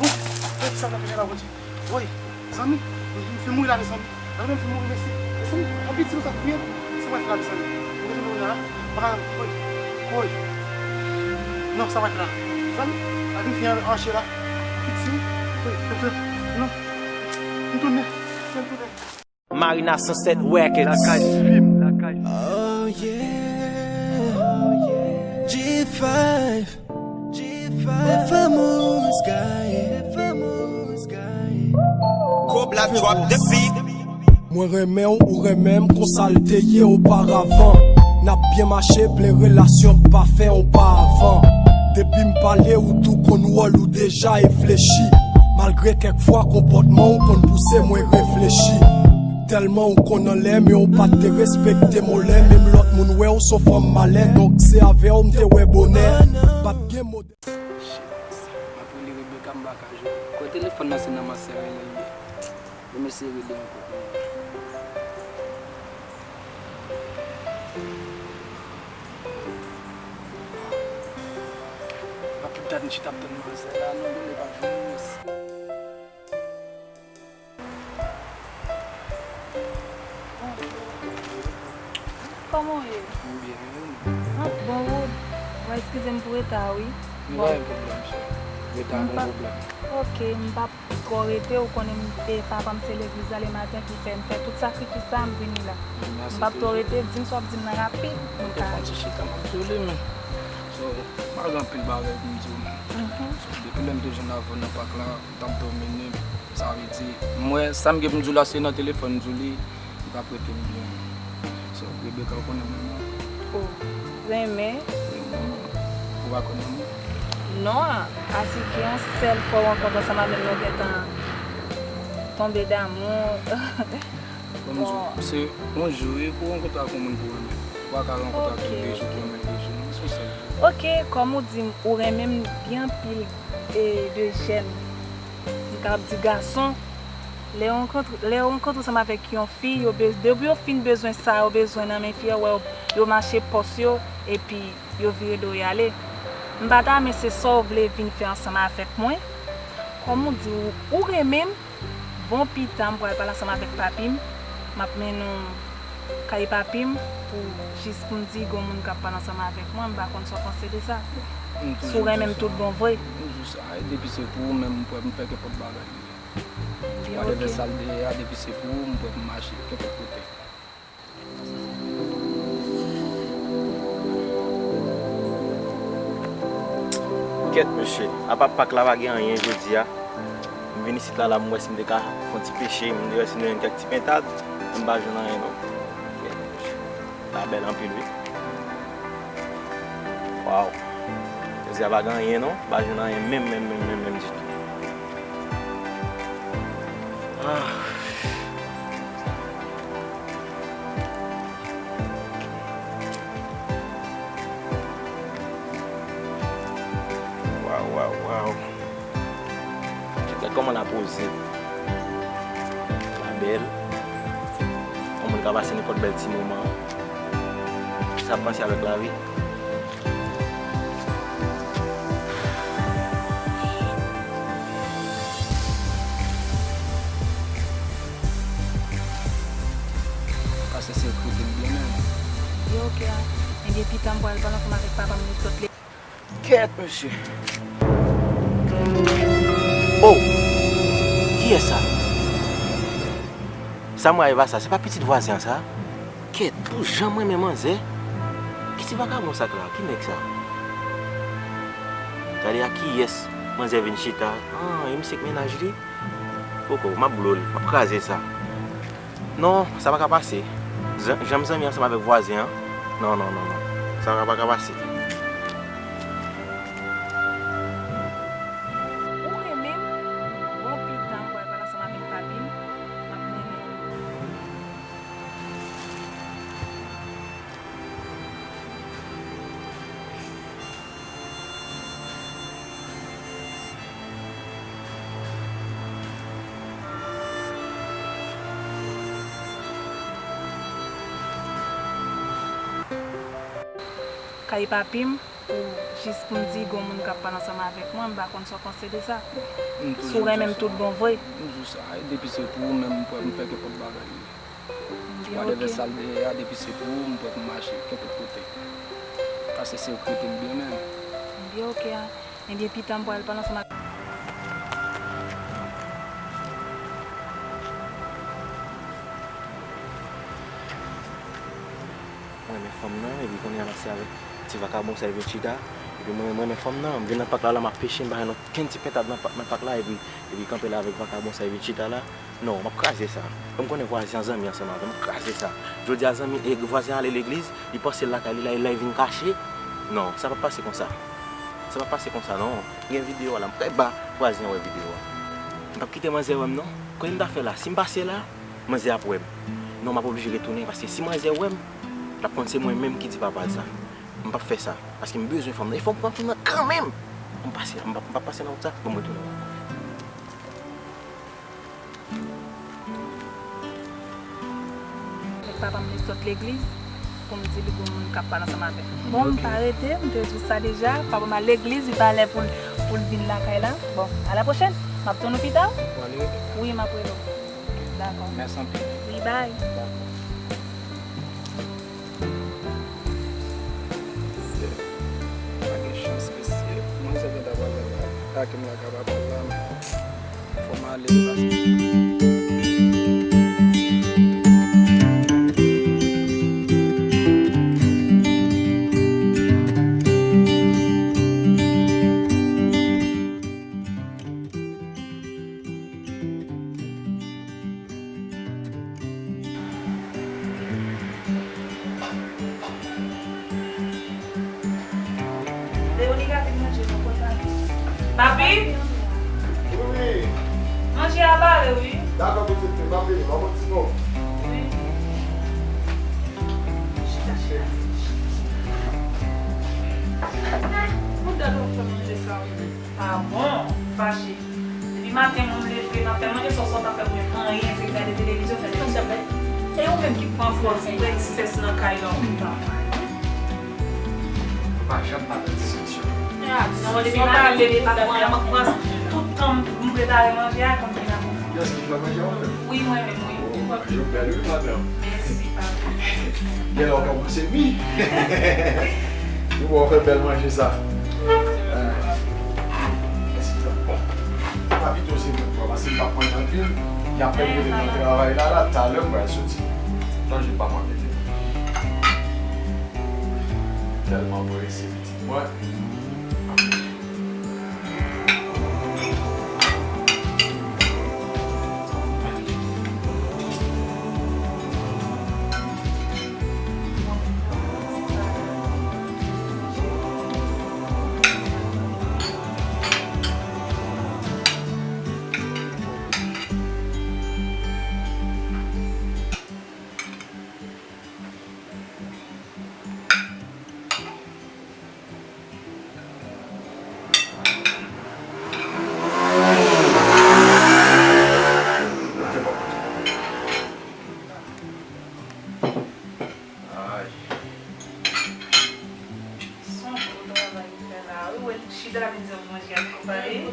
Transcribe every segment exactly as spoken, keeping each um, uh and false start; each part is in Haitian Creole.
Woy, sa k ap fè la, Bondye? Woy, zanmi, m fin mouri la, mezanmi. Zanmi, m fin mouri, mesye. Mezanmi, yon piti, sa k fè? Sa w ap fè la, mezanmi? Mwen, mwen, la, pa, woy, woy. Non, sa w ap fè la? Zanmi, la vin fin an, an che la. Piti, woy, non. M tounen, m tounen. Marina Sunset Records. Oh yeah. G five. G five. The famous guy. The famous guy. Kob la drop the beat. Mwen renmen w, ou renmen m, konsa l te ye oparavan. N ap byen mache, plen relasyon k pa fè yon pa avan. Depi m pale, ou tou konn wòl ou deja eflechi. Malgre kèk fwa konpòtman w konn pouse mwen reflechi. Tèlman w konn anlè, men w pa t te respekte m olè, menm lòt moun wè w s on fanm malè, donk se avè w m te wè bonè. Pa t gen modèl. Shit, m ap rele Rebecca, m pa ka jwenn. Kwè telefòn nan se nan mansè rele l ye. Bon, m eseye rele ankò pou mwen. Apre dat m chita ap tann manzè la, non, bonè pa vini, mèsi. Kòman w ye? M byen, e ou menm? M ap bon, Wood. Bon, eskize m pou reta, wi. M pa gen pwoblèm, cheri. Reta, pa gen pwoblèm. Ok, m p ap twò rete, ou konnen m, e, papa m se legliz la lematen ki fè m fè tout sakrifis sa a, m vini la. M p ap twò rete, di m sa w ap di m nan rapid, m ka. Te fè yon ti chita, m ap di w li menm. So, m pa gen anpil bagay pou m di w menm. So, depi lè m te jwenn avè w nan pak la, m t ap domine, sa vle di, m wè, sa m gen pou m di w la, se nan telefòn m di w li, m p ap rete m byen. So, Rebecca, ou konnen mwen menm. O, renmen. Ou pa konn mwen? Non, a, asike yon sèl fwa w rankontre ansanm avè m, nou gentan tonbe damou. Bon, m di w, se yon jou, wi, pou w rankontre ak yon moun pou w renmen. Ou pa ka rankontre ak moun de jou pou w renmen de jou, non, se yon sèl jou. Ok, kòm ou di m, ou renmen m byen anpil, e, de jèn, m kapab di gason, lè yo rankontre, lè yo rankontre ansanm avèk yon fi, yo be-, depi yo fin bezwen sa yo bezwen nan men fi a, wè yo, yo mache pòs yo, epi yo vire do y ale. M pa ta renmen se sa w vle vin fè ansanm avèk mwen. Kòm ou di, ou, ou renmen m, bon, pita m pral pale ansanm avèk papi m. M ap mennen w kay papi m pou, jis pou m di gon moun k ap pale ansanm avèk mwen, m pa konn sa w panse de sa. Si w renmen m tout bon vre. M di w sa, e depi se pou ou menm, m prè pou m fè kenpòt bagay li ye. Whatever sa l te ye a, depi se pou ou, m prè pou m mache kenpòt kote. Kèt mesye, apa Pak la pa gen anyen jodi a. M vin isit la, la m wè si m te ka fè yon ti peche, m te wè si m te jwenn kèk ti pentad, m pa jwenn anyen non. Kèt mesye. Sa bèl anpil wi. Waw. Jodi a pa gen anyen non, pa jwenn anyen menm, menm, menm, menm, menm ditou. Ah. Waw, waw, waw. Gad kòman la poze. La bèl. Yon moun ka pase nenpòt bèl ti moman. Sa ap panse avèk lavi. Pastè Sèl kote m byen menm. Li oke a. Ebyen, pita m pral pale ansanm avèk papa m, li sot li. Kèt, mesye. Oh! Kiyès sa? Sa m wè a, e pa sa. Se pa pitit vwazen an, sa? Kèt, pou jan m renmen manzè. Ki ti vakabon sa k la? Ki nèg sa? Gade a kiyès manzè vin chita. Ah, e misye k mennaj li? Poko, m ap blo l, m ap kraze sa. Non, sa pa ka pase. Zan-, janm zanmi ansanm avèk vwazen an. Non, non, non, non. Sa pa ka pase. Ou renmen m? Bon, pita m pral pale ansanm avèk papi m. M ap mennen w. Kay papi m, pou, jis pou m di gon moun k ap pale ansanm avèk mwen, m pa konn sa w panse de sa. Si w renmen m tout bon vre. M di w sa, e depi se pou ou menm, m prè pou m fè kenpòt bagay. Ti pa de vès al dèyè a, depi se pou ou, m prè pou m mache kenpòt kote. Pastè Sèl kote m byen menm. Ebyen, oke a. Ebyen, pita m pral pale ansanm ak. Mwen renmen fanm nan, epi kounye a pase avèk ti vakabon sa, l vin chita. Epi mwen, mwen renmen fanm nan, m vin nan pak la, la m ap peche, m pa jwenn okenn ti pentad nan pak, nan pak la, epi, epi kanpe la avèk vakabon sa, l vin chita la. Non, m ap kraze sa. Kòm konnen vwazen an zanmi ansanm avè m, m ap kraze sa. Jodi a zanmi, e, vwazen an ale legliz, li panse l lakay li la, e la li vin kache. Non, sa p ap pase konsa. Sa p ap pase konsa non. Gen videyo a la, m prè ba vwazen an wè videyo a. M p ap kite manzè wè m non. Konnen m ta fè la, si m pase la, manzè ap wè m. Non, m ap oblije retounen, paske si manzè wè m, l ap konn se mwen menm ki di papa l sa. M p ap fè sa, paske m bezwen fanm nan. E fò m pran fanm nan kanmenm. M pase la, m p ap, m p ap pase nan wout sa, bon, m retounen. Avèk papa m, li sot legliz, pou m di li gon moun k ap pale ansanm avè l. Bon, m pa rete, m te di w sa deja. Papa m al legliz, li pa lè pou l, pou l vin lakay la. Bon, a la pwochèn. M ap tann ou pita. Ou prale rete? Wi, m ap rele w. Dakò. Mèsi anpil. Wi, bay. Dakò. Mesye, pa gen chans, mesye. Manzè gentan pral la, atake m lakay papa l la, men fò m ale, paske Veronica vin manje non, kontan. Papi? Wi. Manje a pare, wi. Dakò, pitit mwen, pa vini, m ap yon ti mo. Wi. Chita, chita. Mwen gade w fè manje sa, wi. Pa bon, fache. Depi maten moun leve, m ap fè manje, sòs ou t ap fè pou mwen anyen, se gade televizyon, fè televizyon, fè. E ou menm ki pran fòs, prensès nan kay la, ou pa. Ou pa janm pa nan diskisyon. Nan depi maten, depi maten, m ap pran tout tan m prepare manje a, konn ki nan. Kiyès ki fè manje a, ou menm? Wi, mwen menm, wi. Ou manje w bèl, wi, madanm. Mèsi, papa. Gen lè w kòmanse wi. Ou wè w fè bèl manje sa. Mèsi, bon. Pa pito se mwen, paske m p ap manje anpil. Y ap fè m rete nan travay la, la, talè m pral soti. Manje pa manke de. Tèlman prese, pitit mwen. Ti dam di yon manje ak konpayi.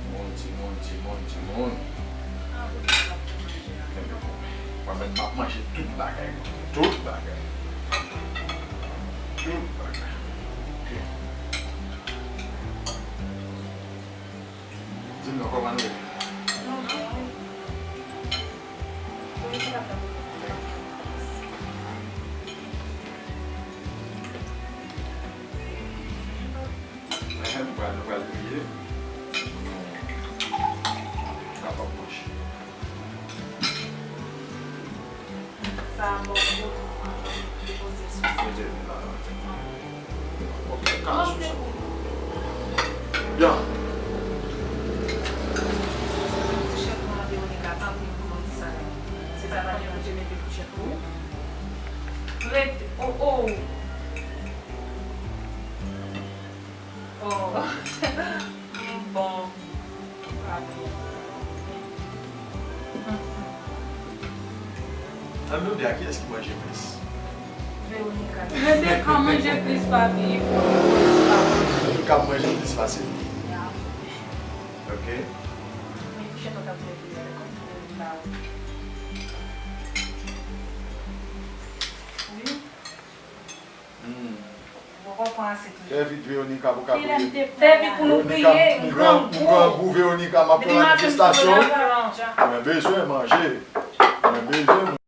Timoun, timoun, timoun, timoun. Mwen menm m ap manje tout bagay, mwen. Tout bagay. Tout bagay. Ok. Di m non, kòman nou ye? Ehe, nou pral, nou pral priye. Nou kapab manje. Sa bon pou depoze sou sa. Depoze la. Ok, ka sou sa. Byen. Ti chèf mwen, Veronica, tanpri pou mwen di sa la. Se pa mwen ki te mete pou chèf ou. Rete, oh, oh. Oh. Bon. Ann nou di a kiyès ki manje plis? Veronica. Rebecca manje plis papi. Rebecca ap manje plis pase li. Ya. Ok. Men kouche tòt ap fè li, kòm si Veronica. Wi. Hmm. Fè vit, Veronica, pou ka priye. Fè vit pou nou priye, m grangou. M grangou, Veronica, m ap fè manifestasyon. Mwen bezwen manje. Mwen bezwen